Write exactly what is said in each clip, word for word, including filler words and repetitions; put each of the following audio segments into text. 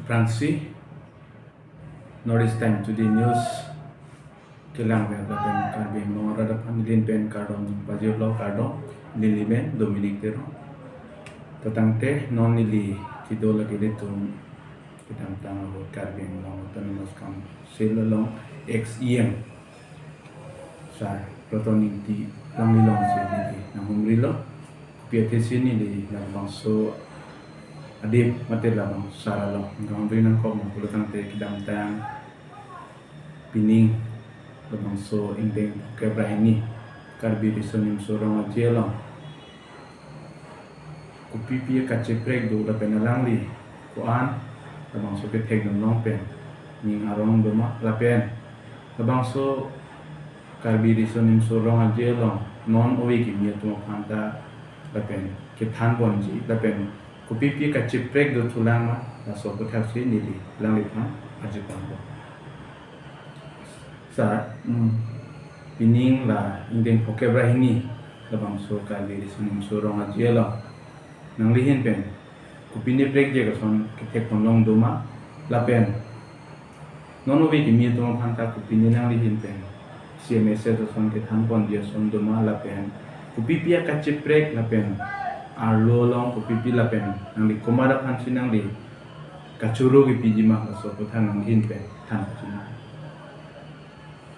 Prangsi, North East Time Today News kelang pen lapen Karbi Anglong arat aphan neli pen kardom pajirlo, kardom, neli men Dominic Teron. Tangte non neli kedo lake ilitum kedamtang ahut Karbi Anglong Autonomous Council along ex E M Sar Proton Engti alangli alongsi neli nanghumrilo. Kopi athesi neli labangso adip mate labangso sar along nanghumri nangkok ma pulo tangte kedamtang pining labangso ingdeng phokep ra hini Karbi Riso Nimso Rong Aje along kopipi kacheprek do lapen alangli ko-an labangso kethekdun long pen ning arong do ma lapen labangso Karbi Riso Nimso Rong Aje along non ove kimi atum aphan ta lapen kethan ponji lapen kopipi kacheprek do thulang ma, laso aputhaksi neli alangliphan arju ponpo. Sar, mm, pining la ingdeng phokep ra hini labangso Karbi Riso Nimso Rong Aje along nangli ahin pen kopine prekjak ason kethek pon long do ma lapen non ove kimi atum aphan ta kopine nangli ahin pen C M S S ason kethan ponji ason do ma lapen kopipi kacheprek lapen arlo along kopipi lapen nangli komat aphansi nangli kachoro kepiji ma, laso aputhak nangli ahin pen than pajirlo.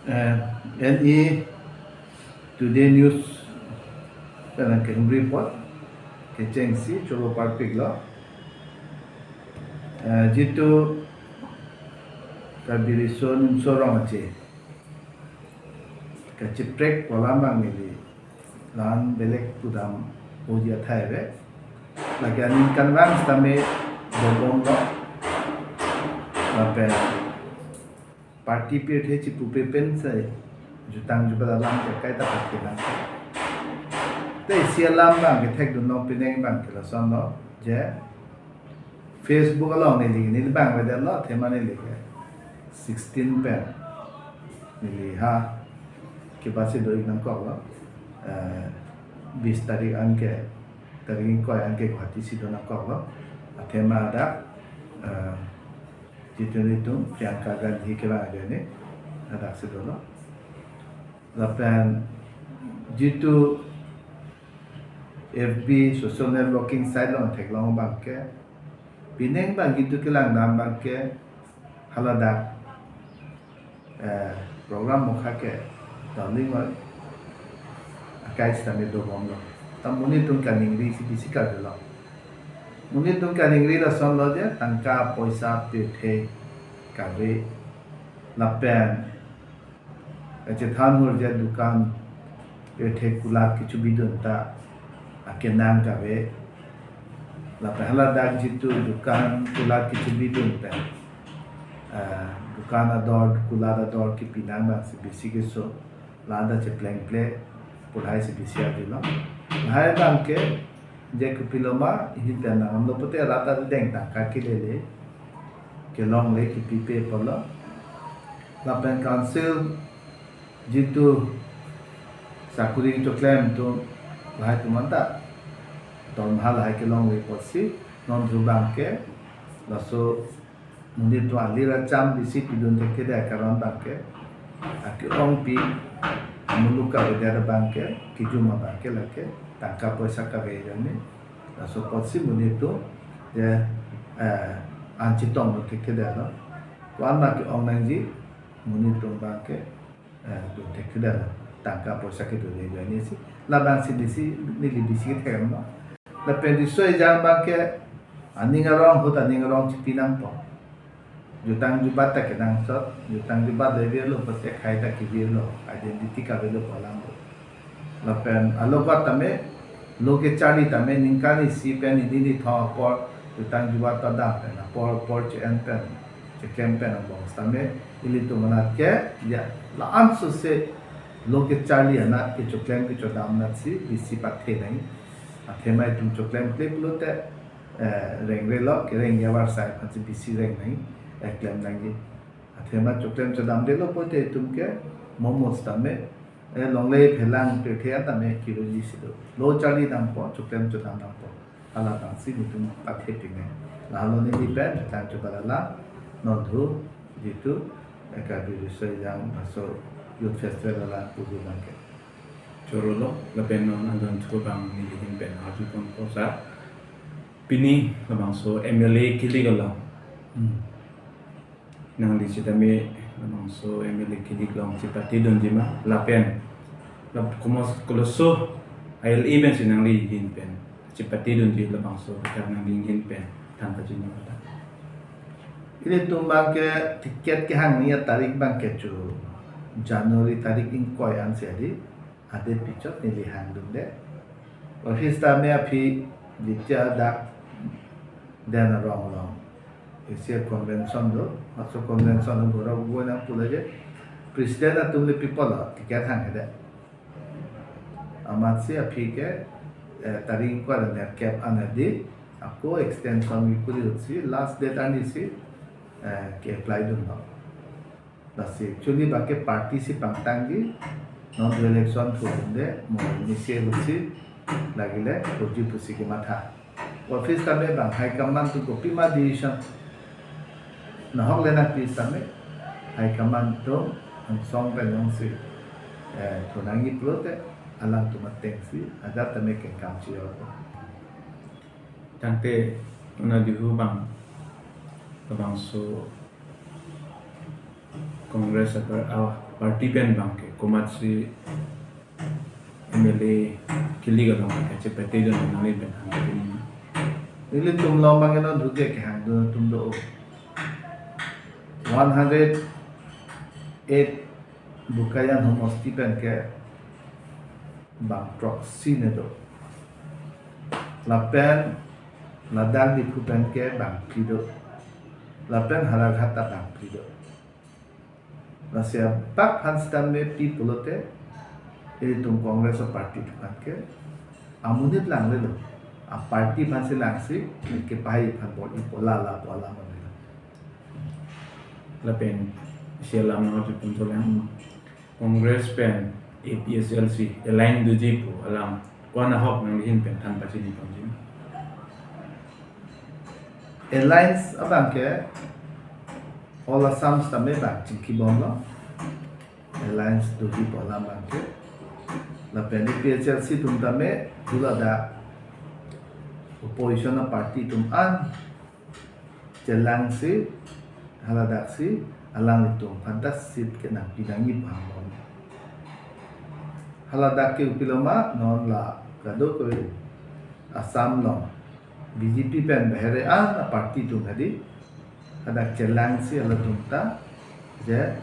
Eh, N E Today News pen nangkehumri apot kechengsi choro parpiklo. Eh, jitu Karbi Riso Nimso Rong Aje kacheprek pu alam abang neli la-an belek pudam oji athai ave. Lake aningkanvang sitame dobomlo. Lapen party pirthe chipupe pensi jutang jubat alam ke kaita pathelang. Te isi alam abang kethekdun long pining abang ke lasonlo je Facebook along neli, neli abang avedet lo, athema neli ke sixteen pen neli ha kebasi do-ik nangkoklo. Eh, bis tarik anke, tarik ingkoi anke Guwahati si do nangkoklo. Athema dak, eh, jitu nelitum Priyanka Gandhi kevang ajoine, hadaksi dolo. Lapen jitu F B social networking site along theklong abang ke, pining abang jitu kelang dam abang ke, haladak, eh, program mokha ke download oi akai sitame dobomlo. Ta monit atum kaningri si bisi kardelo. Monit atum kaningri lasonlo je tangka poisa pirthe kave lapen kachethan hur je dukan pirthe kulat kechobidun ta akenang kave. Lapen haladak jitu dukan kulat kechobidun pen, eh, dukan ador, kulat ador kepinang abang si bisi keso, la-an ta cheplengple pu lahai si bisi arjulo. Lahai abang ke je kopilo ma, ahin pen nang-amlo pute rat adeng tangka kelele kelongle kepipe apotlo. Lapen council jitu sakuri kechoklem atum lahai atum anta dormaha lahai kelongle apotsi non thu abang ke laso monit atum alir acham bisi pidun thekthedet akaron abang ke ake-ongpi amuluk kavedet abang ke kejum abang ke lake tangka poisa kave ajoine. Laso apotsi monit atum je, eh, an chetongdun thekthedetlo. Ko-an ma ke-ong nangji, monit atum abang ke, eh, dun thekthedetlo. Tangka poisa kedun ajoine si. Labang si bisi, neli bisi kethekdamlo. Lapen riso ejang abang ke aning arong ahut aning arong chipi nangpo. Jutang jubat ta kenangsot, jutang jubat le virlo, pute khei ta kevirlo, identity kavelo pu alam do. Lapen alogot tame, lo kecharli tame ningkan isi pen ili nithong apor jutang jubat padam pen apor apor che-en pen, cheklem pen angbong sitame, ilitum anat ke, ya, la-an sose lo kecharli anat kechoklem kechodam anat si bisi pathe nang. Athema itum choklemkle pulote, eh, rengrelo, kereng avar asai aphansi bisi reng nang, eh, klem nangji. Athema choklem chodamdetlo pute itum ke momo sitame, eh, longle phelang pirthe an tame kiroji si do. Lo charli dampo, choklem chodam dampo. Hala abang si nelitum pathe pine. Lalu neli pen tang coba lala non thu jitu Karbi Riso Ejang Aso Youth Festival lala puji bangke. Choro lo, lapen non adon thu bang neli ahin pen arju pon kosa. Pini labangso M L A kilik along. Hmm. Nangli sitame labangso M L A kilik along chepatedunji ma lapen lab komos koloso I L A pensi nangli ahin pen chepatedunji labangso kar nangli ahin pen than pachini kata. Ilitum bangke ticket kehangji atarik bangke chu January tarik ingkoi ansi adi, ade pichot neli hangdunde. Office tame aphi jitya dak den arong along A C F convention do, aso convention do borok bo nang pula je president atum le people lo ticket hanghe de. Amatsi aphi ke, eh, tarik ingkoi ra nerkep an adi, ako extension mi kuri utsi, last date anisi, eh, ke-apply dunlo. Lasi actually bangke party si pangtangji, non election thu dunde, mo nisi utsi, lagile, uji pusi kematha. Office tame bang high command atum kopima decision nahok le nangpi sitame high command atum angsong pen jongsi, eh, thu nangji pulote alangtum atengsi ajat tame kengkam chiyok. Tangte una dihu bang labangso Congress apar, ah, party pen bangke komatsi M L A kilik along kachepatedun nangli pen hangdun. Nelitum along bangke non thu ke kehangdun atum do. One hundred eight Bokajan homosti penke bang throksi ne do. Lapen ladak Diphu penke bang phli do. Lapen Howraghat ta bang phli do. Lasi abak aphan sitame pi pulote, ilitum Congress party atum aphan ke amonit langlelo. A party aphansi langsi, kepahai aphan bor-ipo, lala pu alam lelo. Lapen isi alam nangli pun tulang. Congress pen A P H L C align doji pu alam ko-an ahok nangli ahin pen than pachini ponji? Alliance abangke All Assam sitame bang chingkibomlo. Alliance doji pu alam bangke. Lapen A P H L C atum tame pu ladak opposition a party atum an chelangsi, haladaksi alanglitum aphanta seat ke nangpi nangji pu hangbom. Haladak ke kopilo ma, non la kadokave Assam along B J P pen bahere an a party atum hadi hadak chelangsi halatum ta je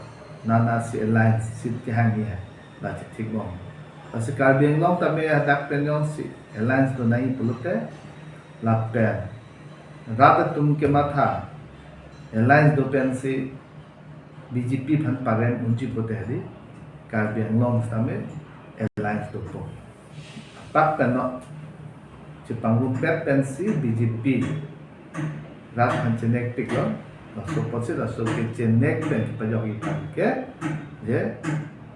nana si alliance seat kehangji hai, la chethikbom. Lasi Karbi Anglong tame hadak pen jongsi alliance do nangji pulote, lapen rat atum kematha alliance do pensi B J P aphan parem unji pulote hadi Karbi Anglong sitame alliance dopo. Apak pen non chepangrumpet pensi B J P rat aphan chenekpiklo, laso apotsi laso ke chenek pen kepajokji aphan ke je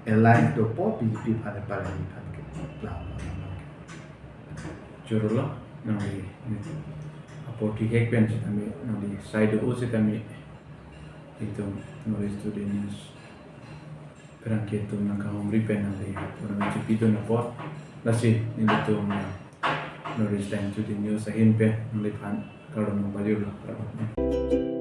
alliance dopo B J P aphan paremji aphan ke. Lam. Choro lo, nangli apot kehek pen sitame, nangli sai do-o sitame, itum North East Today News pherangke atum nangkahumri pen nangli pura nangchepidun apot, lasi nelitum North East Time Today News ahin pen nangliphan kardom nangpajirlo, kardom.